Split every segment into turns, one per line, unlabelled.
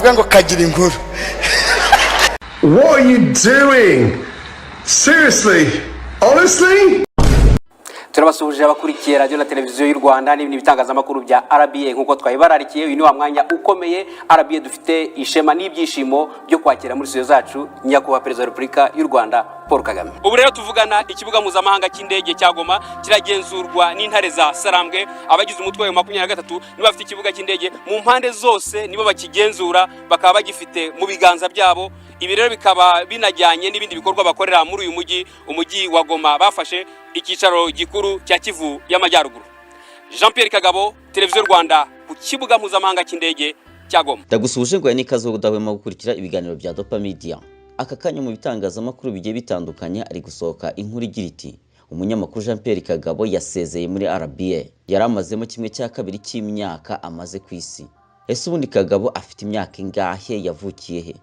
Bavuga ngo kagira inkuru.
What are you doing? Seriously? Honestly?
Turabasuhuje abakurikiye radiyo na televiziyo y'u Rwanda n'ibindi bitangazamakuru bya RBA. Nk'uko twabibararikiye, uyu ni wa mwanya ukomeye. RBA dufite ishema n'ibyishimo byo kwakira muri studio zacu Nyakubahwa Perezida wa Repubulika y'u Rwanda Paul Kagame. Ubu rero tuvugana, ikibuga mpuzamahanga cy'indege cya Goma kiragenzurwa n'intare za Sarambwe. Abagize umutwe wa 23 nibo bafite ikibuga cy'indege mu mpande zose, nibo bakigenzura, bakaba bagifite mu biganza byabo. Ibi rero bikaba binajyanye n'ibindi bikorwa bakorera muri uyu mujyi, umujyi wa Goma bafashe icyicaro gikuru cya Kivu y'Amajyaruguru. Jean Pierre Kagabo, Televiziyo Rwanda, ku kibuga mpuzamahanga cy'indege cya Goma.
Ndagusuhuje ngo n'ikaze udahwema gukurikira ibiganiro bya Dopa Media. Aka kanya mu bitangazamakuru bigiye bitandukanye ari gusohoka inkuru igira iti: "Umunyamakuru Jean Pierre Kagabo yasezeye muri RBA, yari amazemo 1/2 cy'imyaka amaze ku isi." Ese ubundi Kagabo afite imyaka ingahe? Yavukiye he?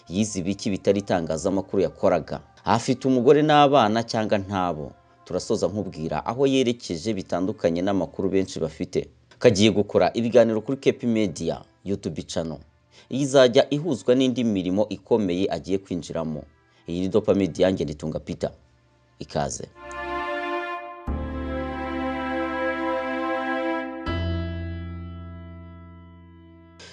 Yize ibiki bitari itangazamakuru yakoraga? Afite umugore n'abana cyangwa ntabo? Turasoza nkubwira aho yerekeje bitandukanye n'amakuru benshi bafite. Kagiye gukora ibiganiro kuri KP Media YouTube channel. Iyi izajya ihuzwa n'indi mirimo ikomeye agiye kwinjiramo. Iyi ni Dopa Media, yanjye Nitunga Peter. Ikaze.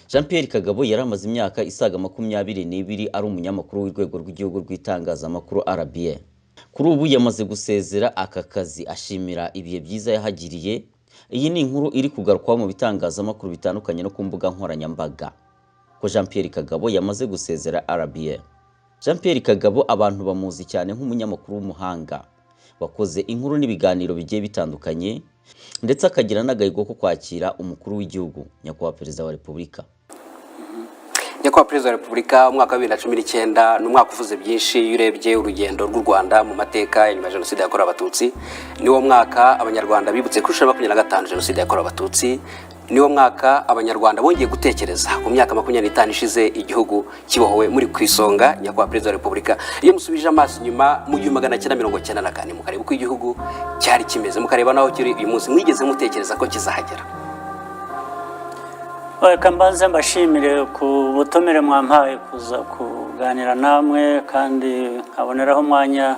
Jean Pierre Kagabo yari amaze imyaka isaga 22 ari umunyamakuru w'urwego rw'igihugu rw'itangazamakuru RBA. Kuri ubu yamaze gusezera aka kazi, ashimira ibihe byiza yahagiriye. Iyi ni inkuru iri kugarukwaho mu bitangazamakuru bitandukanye no ku mbuga nkoranyambaga ko Jean Pierre Kagabo yamaze gusezera RBA. Jean Pierre Kagabo abantu bamuzi cyane nk'umunyamakuru w'umuhanga wakoze inkuru n'ibiganiro bigiye bitandukanye, ndetse akagira n'agahigo ko kwakira umukuru w'igihugu, Nyakubahwa Perezida wa Repubulika.
Nyakubahwa Perezida wa Repubulika, umwaka wa 2019 ni umwaka uvuze byinshi iyo urebye urugendo rw'u Rwanda mu mateka ya nyuma ya Jenoside yakorewe Abatutsi. Niwo mwaka Abanyarwanda bibutse kuri inshuro ya 25 Jenoside yakorewe Abatutsi. Niwo mwaka Abanyarwanda bongeye gutekereza ku myaka 25 ishize igihugu kibohowe. Muri ku isonga, Nyakubahwa Perezida wa Repubulika, iyo musubije amaso inyuma mu 1994, mukareba uko igihugu cyari kimeze, mukareba n'aho kiri uyu munsi, mwigeze mutekereza ko kizahagera?
Reka mbanze mbashimire ku butumire mwampaye kuza kuganira namwe, kandi nkaboneraho umwanya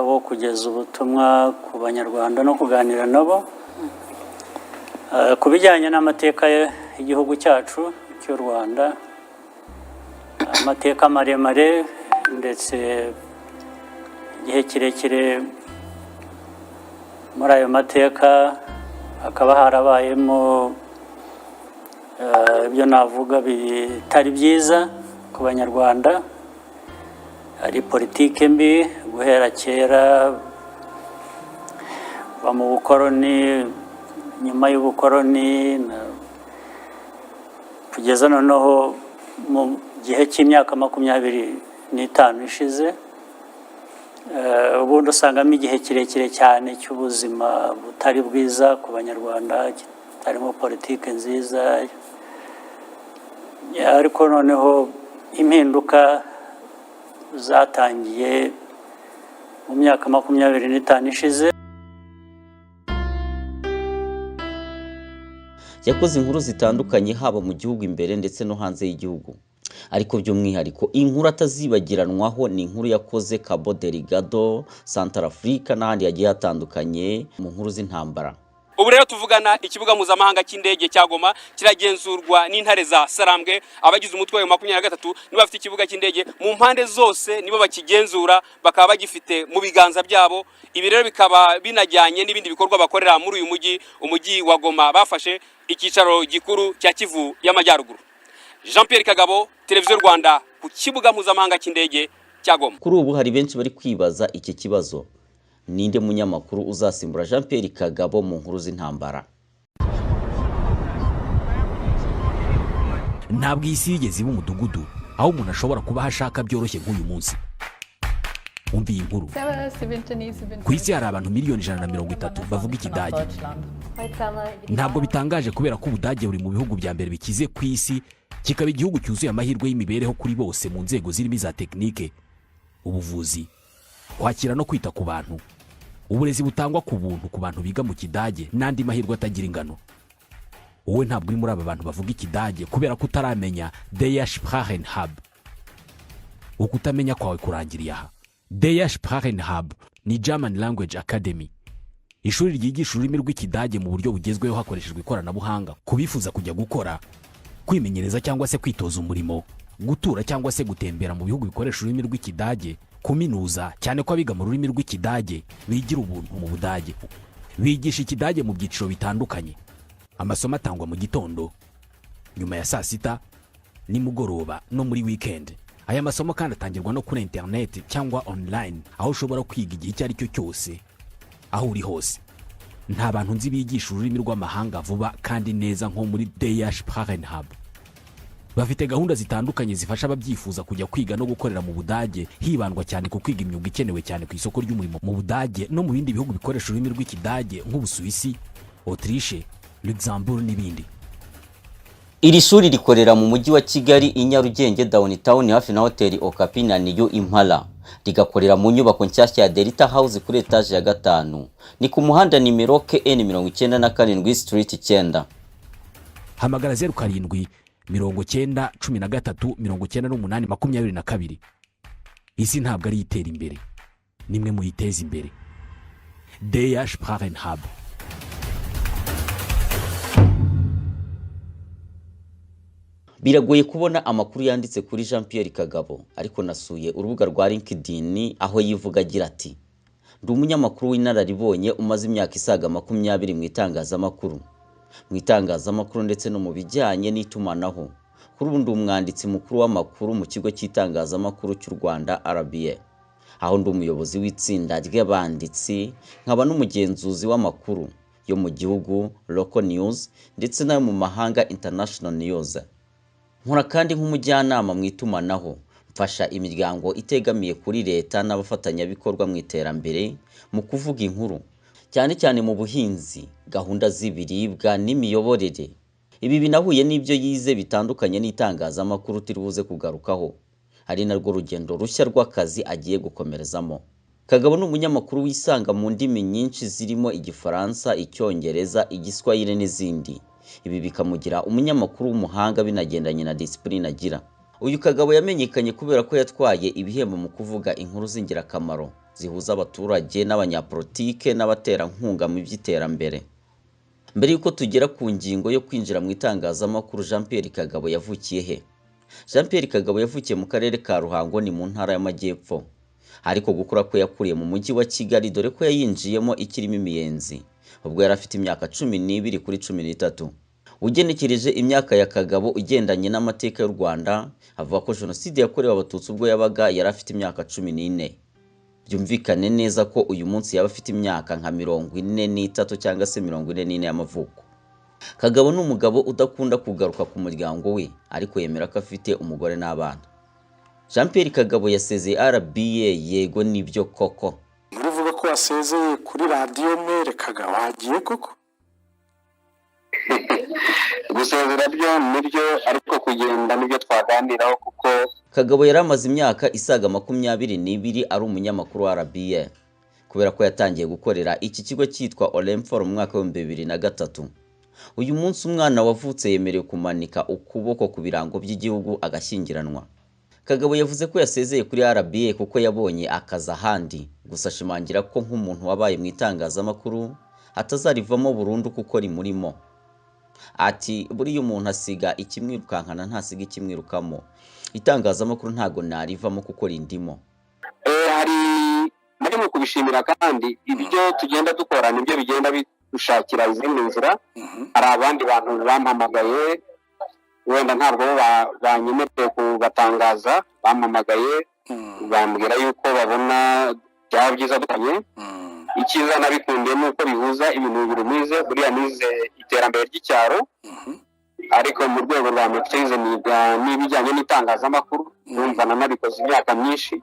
wo kugeza ubutumwa ku Banyarwanda no kuganira nabo ku bijyanye n'amateka y'igihugu cyacu cy'u Rwanda, amateka maremare ndetse igihe kirekire. Muri ayo mateka hakaba harabayemo ibyo navuga bitari byiza ku Banyarwanda, hari politike mbi guhera kera, kuva mu bukoroni, nyuma y'ubukoroni, kugeza noneho mu gihe cy'imyaka 25 ishize. Ubundi usangamo igihe kirekire cyane cy'ubuzima butari bwiza ku Banyarwanda, kitarimo politike nziza. Ariko noneho impinduka zatangiye mu myaka 25 ishize.
Yakoze inkuru zitandukanye haba mu gihugu imbere ndetse no hanze y'igihugu, ariko by'umwihariko inkuru atazibagiranwaho ni inkuru yakoze Cabo Delgado, Centrafrique n'ahandi hagiye hatandukanye mu nkuru z'intambara.
Ubu rero tuvugana, ikibuga mpuzamahanga cy'indege cya Goma kiragenzurwa n'intare za Sarambwe. Abagize umutwe wa 23 nibo bafite ikibuga cy'indege mu mpande zose, nibo bakigenzura, bakaba bagifite mu biganza byabo. Ibi rero bikaba binajyanye n'ibindi bikorwa bakorera muri uyu mujyi, umujyi wa Goma bafashe icyicaro gikuru cya Kivu y'Amajyaruguru. Jean Pierre Kagabo, Televiziyo Rwanda, ku kibuga mpuzamahanga cy'indege cya Goma.
Kuri ubu hari benshi bari kwibaza iki kibazo: ninde munyamakuru uzasimbura Jean Pierre Kagabo mu nkuru z'intambara?
Ntabwo iyi si yigeze iba umudugudu aho umuntu ashobora kuba aho ashaka byoroshye nk'uyu munsi. Umva iyi nkuru: ku isi hari abantu miliyoni 130 bavuga Ikidage. Ntabwo bitangaje kubera ko Ubudage buri mu bihugu bya mbere bikize ku isi, kikaba igihugu cyuzuye amahirwe y'imibereho kuri bose mu nzego zirimo iza tekinike, ubuvuzi, kwakira no kwita ku bantu, uburezi butangwa ku buntu ku bantu biga mu Kidage n'andi mahirwe atagira ingano. Wowe ntabwo uri muri aba bantu bavuga Ikidage kubera ko utaramenya DEA Sprachen Hub. Ukutamenya kwawe kurangiriye aha. DEA Sprachen Hub ni German Language Academy, ishuri ryigisha ururimi rw'Ikidage mu buryo bugezweho hakoreshejwe ikoranabuhanga, ku bifuza kujya gukora, kwimenyereza cyangwa se kwitoza umurimo, gutura cyangwa se gutembera mu bihugu bikoresha ururimi rw'Ikidage, kuminuza, cyane ko abiga mu rurimi rw'Ikidage bigira ubuntu mu Budage. Bigisha Ikidage mu byiciro bitandukanye. Amasomo atangwa mu gitondo, nyuma ya saa sita, nimugoroba no muri wikendi. Aya masomo kandi atangirwa no kuri interineti cyangwa online, aho ushobora kwiga igihe icyo ari cyo cyose, aho uri hose. Nta bantu nzi bigisha ururimi rw'amahanga vuba kandi neza nko muri DEA Sprachen Hub. Bafite gahunda zitandukanye zifasha ababyifuza kujya kwiga no gukorera mu Budage, hibandwa cyane ku kwiga imyuga ikenewe cyane ku isoko ry'umurimo mu Budage no mu bindi bihugu bikoresha ururimi rw'Ikidage nk'Ubusuwisi, Autriche, Luxembourg n'ibindi.
Iri shuri rikorera mu Mujyi wa Kigali, i Nyarugenge Downtown, hafi na Hoteli Okapi na New Impala, rigakorera mu nyubako nshyashya ya Delta House kuri etaje ya gatanu. Ni ku muhanda nimero KN 97, Street 9.
Hamagara 0790139822. Isi ntabwo ari itera imbere, nimwe muyiteza imbere. DEA Sprachen Hub.
Biragoye kubona amakuru yanditse kuri Jean Pierre Kagabo, ariko nasuye urubuga rwa LinkedIn aho yivuga agira ati: "Ndi umunyamakuru w'inararibonye umaze imyaka isaga 20 mu itangazamakuru ndetse no mu bijyanye n'itumanaho. Kuri ubu ndi umwanditsi mukuru w'amakuru mu kigo cy'itangazamakuru cy'u Rwanda, RBA, aho ndi umuyobozi w'itsinda ry'abanditsi, nkaba n'umugenzuzi w'amakuru yo mu gihugu, local news, ndetse n'ayo mu mahanga, international news. Nkora kandi nk'umujyanama mu itumanaho, mfasha imiryango itegamiye kuri leta n'abafatanyabikorwa mu iterambere mu kuvuga inkuru, cyane cyane mu buhinzi, gahunda z'ibiribwa n'imiyoborere." Ibi binahuye n'ibyo yize bitandukanye n'itangazamakuru turi buze kugarukaho, ari narwo rugendo rushya rw'akazi agiye gukomerezamo. Kagabo ni umunyamakuru wisanga mu ndimi nyinshi zirimo Igifaransa, Icyongereza, Igiswahili n'izindi. Ibi bikamugira umunyamakuru w'umuhanga binagendanye na disipurine agira. Uyu Kagabo yamenyekanye kubera ko yatwaye ibihembo mu kuvuga inkuru z'ingirakamaro zihuza abaturage n'abanyapolitike n'abaterankunga mu by'iterambere. Mbere y'uko tugera ku ngingo yo kwinjira mu itangazamakuru, Jean Pierre Kagabo yavukiye he? Jean Pierre Kagabo yavukiye mu Karere ka Ruhango, ni mu Ntara y'Amajyepfo, ariko gukura kwe yakuriye mu Mujyi wa Kigali, dore ko yayinjiyemo ikirimo imiyenzi ubwo yari afite imyaka 12 kuri 13. Ugenekereje imyaka ya Kagabo ugendanye n'amateka y'u Rwanda, avuga ko Jenoside yakorewe Abatutsi ubwo yabaga yari afite imyaka 14. Byumvikane neza ko uyu munsi yaba afite imyaka nka 43 cyangwa se 44 y'amavuko. Kagabo ni umugabo udakunda kugaruka ku muryango we, ariko yemera ko afite umugore n'abana. Jean Pierre Kagabo yasezeye RBA, yego nibyo koko.
Uvuga ko wasezeye kuri radiyo mwerekaga, wagiye koko?
Gusezera byo nibyo, ariko kugenda nibyo twaganiraho kuko
Kagabo yari amaze imyaka isaga 22 ari umunyamakuru wa RBA, kubera ko yatangiye gukorera iki kigo cyitwa Orinfor mu mwaka w'2003. Uyu munsi umwana wavutse yemerewe kumanika ukuboko ku birango by'igihugu agashyingiranwa. Kagabo yavuze ko yasezeye kuri RBA kuko yabonye akazi ahandi, gusa ashimangira ko nk'umuntu wabaye mu itangazamakuru atazarivamo burundu kuko rimurimo. Ati: "Buriya umuntu asiga ikimwirukankana, ntasiga ikimwirukamo. Itangazamakuru ntago narivamo kuko rindimo."
Hari na rimwe kubishimira, kandi ibyo tugenda dukora nibyo bigenda bidushakira izindi nzira. Hari abandi bantu bampamagaye, wenda ntabwo bo banyemereye kubatangaza, bampamagaye bambwira yuko babona byaba byiza dukoranye. Icyiza nabikundiye ni uko bihuza ibintu bibiri nize. Buriya nize iterambere ry'icyaro, ariko mu rwego rwa maîtrise niga n'ibijyanye n'itangazamakuru. Numva nanabikoze imyaka myinshi.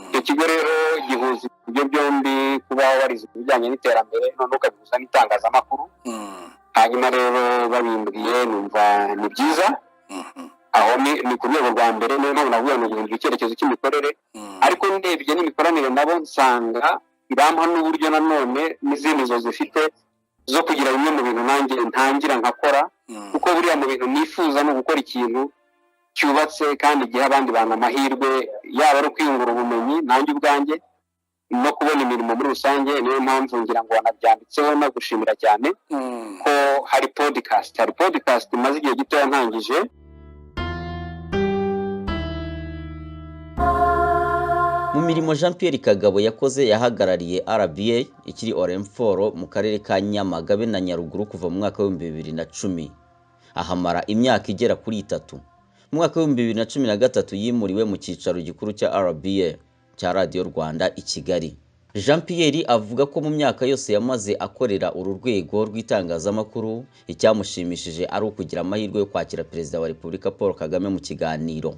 Icyo kigo rero gihuza ibyo byombi, kuba warize ibijyanye n'iterambere noneho ukabihuza n'itangazamakuru. Hanyuma rero babimbwiye numva ni byiza. Aho ni ku rwego rwa mbere, niyo mpamvu navuga ngo guhindura icyerekezo cy'imikorere. Ariko ndebye n'imikoranire nabo, nsanga irampa n'uburyo nanone n'izindi nzozi zifite. Zo kugira bimwe mu bintu nanjye ntangira nkakora, kuko buriya mu bintu nifuza ni ugukora ikintu cyubatse kandi giha abandi bantu amahirwe, yaba ari ukwiyungura ubumenyi nanjye ubwanjye no kubona imirimo muri rusange. Niyo mpamvu ngira ngo wanabyanditseho, nagushimira cyane ko hari podcast imaze igihe gitoya ntangije.
Mu mirimo Jean Pierre Kagabo yakoze, yahagarariye RBA ikiri Orinfor mu karere ka Nyamagabe na Nyaruguru kuva mu mwaka wa 2010, ahamara imyaka igera kuri 3. Mu mwaka wa 2013 yimuriwe mu cyicaro gikuru cya RBA cya Radiyo Rwanda i Kigali. Jean Pierre avuga ko mu myaka yose yamaze akorera uru rwego rw'itangazamakuru, icyamushimishije ari ukugira amahirwe yo kwakira Perezida wa Repubulika Paul Kagame mu kiganiro.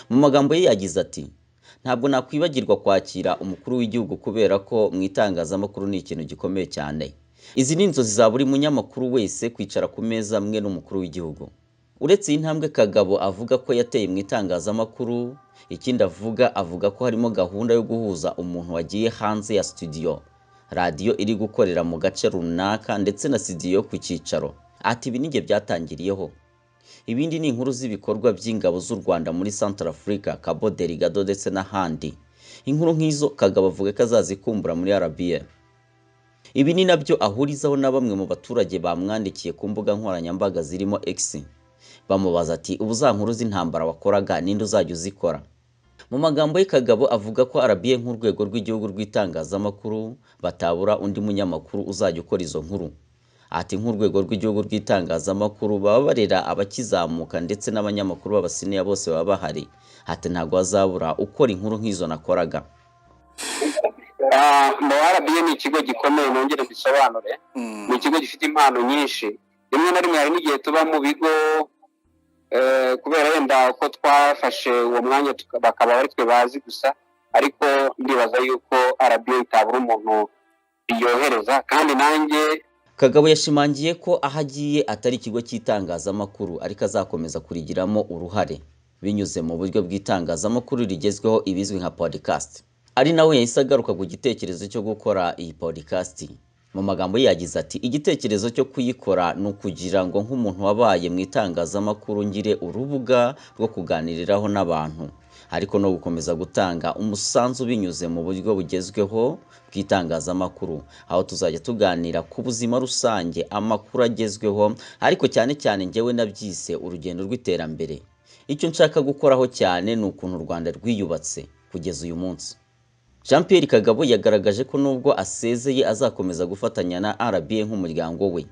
Mu magambo ye yagize ati: "Ntabwo nakwibagirwa kwakira umukuru w'igihugu, kubera ko mu itangazamakuru ni ikintu gikomeye cyane. Izi ni inzozi za buri munyamakuru wese, kwicara ku meza amwe n'umukuru w'igihugu." Uretse iyi ntambwe Kagabo avuga ko yateye mu itangazamakuru, ikindi avuga ko harimo gahunda yo guhuza umuntu wagiye hanze ya studio radiyo iri gukorera mu gace runaka ndetse na studio ku cyicaro. Ati: "Ibi nijye byatangiriyeho. Ibindi ni inkuru z'ibikorwa by'ingabo z'u Rwanda muri Central Africa, Cabo Delgado ndetse n'ahandi." Inkuru nk'izo Kagabo avuga ko azazikumbura muri RBA. Ibi ni nabyo ahurizaho na bamwe mu baturage bamwandikiye ku mbuga nkoranyambaga zirimo X, bamubaza ati: "Ubu za nkuru z'intambara wakoraga ninde uzajya uzikora?" Mu magambo ye, Kagabo avuga ko RBA nk'urwego rw'igihugu rw'itangazamakuru batabura undi munyamakuru uzajya ukora izo nkuru. Ati: "Nk'urwego rw'igihugu rw'itangazamakuru baba barera abakizamuka, ndetse n'abanyamakuru b'abasiniya bose baba bahari." Ati: "Ntabwo bazabura ukora inkuru nk'izo nakoraga."
Ngo RBA ni ikigo gikomeye, nongere mbisobanure. Ni ikigo gifite impano nyinshi. Rimwe na rimwe hari n'igihe tuba mu bigo kubera wenda ko twafashe uwo mwanya, bakaba ari twe bazi gusa, ariko ndibaza yuko RBA itabura umuntu yohereza, kandi nanjye
Kagabo yashimangiye ko aho agiye atari ikigo cy'itangazamakuru, ariko azakomeza kurigiramo uruhare binyuze mu buryo bw'itangazamakuru rigezweho, ibizwi nka podcast. Ari nawe yahise agaruka ku gitekerezo cyo gukora iyi podcast. Mu magambo ye yagize ati: "Igitekerezo cyo kuyikora ni ukugira ngo nk'umuntu wabaye mu itangazamakuru ngire urubuga rwo kuganiriraho n'abantu, ariko no gukomeza gutanga umusanzu binyuze mu buryo bugezweho bw'itangazamakuru, aho tuzajya tuganira ku buzima rusange, amakuru agezweho, ariko cyane cyane njyewe nabyise urugendo rw'iterambere. Icyo nshaka gukoraho cyane ni ukuntu u Rwanda rwiyubatse kugeza uyu munsi." Jean Pierre Kagabo yagaragaje ko nubwo asezeye azakomeza gufatanya na RBA nk'umuryango we,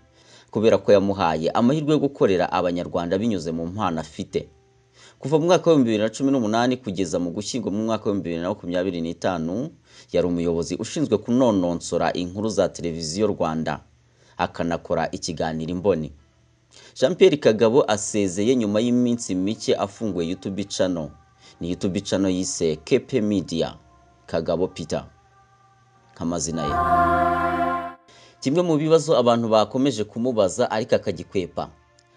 kubera ko yamuhaye amahirwe yo gukorera Abanyarwanda binyuze mu mpano afite. Kuva mu mwaka wa 2018 kugeza mu Gushyingo mu mwaka wa 2025, yari umuyobozi ushinzwe kunononsora inkuru za Televiziyo Rwanda, akanakora ikiganiro Imboni. Jean Pierre Kagabo asezeye nyuma y'iminsi mike afunguye YouTube channel. Ni YouTube channel yise KP Media, Kagabo Peter nk'amazina ye. Kimwe mu bibazo abantu bakomeje kumubaza ariko akagikwepa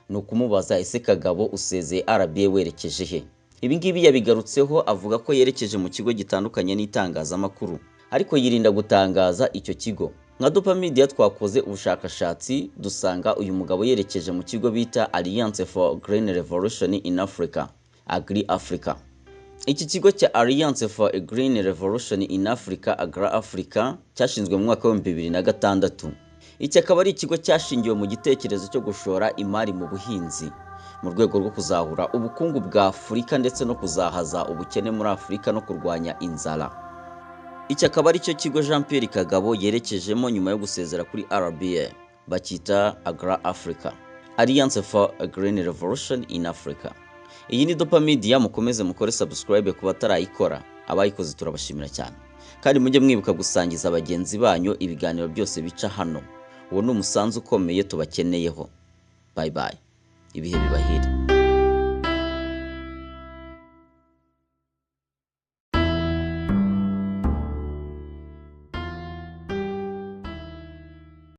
ni ukumubaza: "Ese Kagabo, usezeye RBA werekeje he?" Ibi ngibi yabigarutseho avuga ko yerekeje mu kigo gitandukanye n'itangazamakuru, ariko yirinda gutangaza icyo kigo. Nka Dopa Media twakoze ubushakashatsi, dusanga uyu mugabo yerekeje mu kigo bita Alliance for Green Revolution in Africa, Agri Africa. Iki kigo cya Alliance for a Green Revolution in Africa, Agra Africa, cyashinzwe mu mwaka wa 2006. Iki akaba ari ikigo cyashingiwe mu gitekerezo cyo gushora imari mu buhinzi mu rwego rwo kuzahura ubukungu bwa Afurika ndetse no kuzahaza ubukene muri Afurika no kurwanya inzara. Iki akaba ari cyo kigo Jean Pierre Kagabo yerekejemo nyuma yo gusezera kuri RBA, bacyita Agra Africa, Alliance for a Green Revolution in Africa. Iyi ni Dopa Media, mukomeze mukore subscribe ku batarayikora, abayikoze turabashimira cyane. Kandi mujye mwibuka gusangiza bagenzi banyu ibiganiro byose bica hano. Uwo ni umusanzu ukomeye tubakeneyeho. Bye bye. Ibihe bibahire.